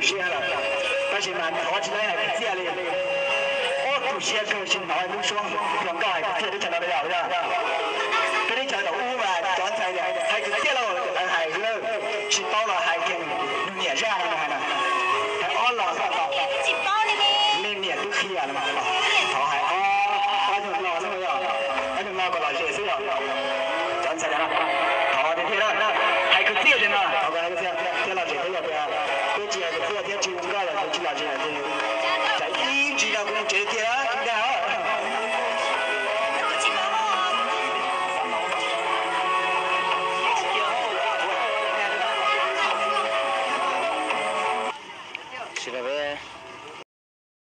Siab lawm, tab sis mas thov tsis tau hais kwv txhiaj li. Ob tug siab kawg tsis hnov lub suab hluas nkauj hais kwv txhiaj teb chaws no li yog. Peb teb chaws thaum ub mas cov ntxhais hais kwv txhiaj los lawv hais lawm, tsis paub los hais kiag nws niam zaj no hais na. Hais ob los xwb, nej niam twb qhia los mas thov hais ob nyuag lo xwb yog, ob nyuag lo kom lom zem xwb yog. Cov ntxhais no thov tiag tiag na, hais kwv txhiaj tiag no, thov kom hais kwv txhiaj thiab lom zem thiab yog tias peb tsis hais kwv txhiaj thiab tsis hu nkauj los tsis lom zem ces tsam ib ntsis no kuv mus tsev tiag na, dag. Sawv daws peb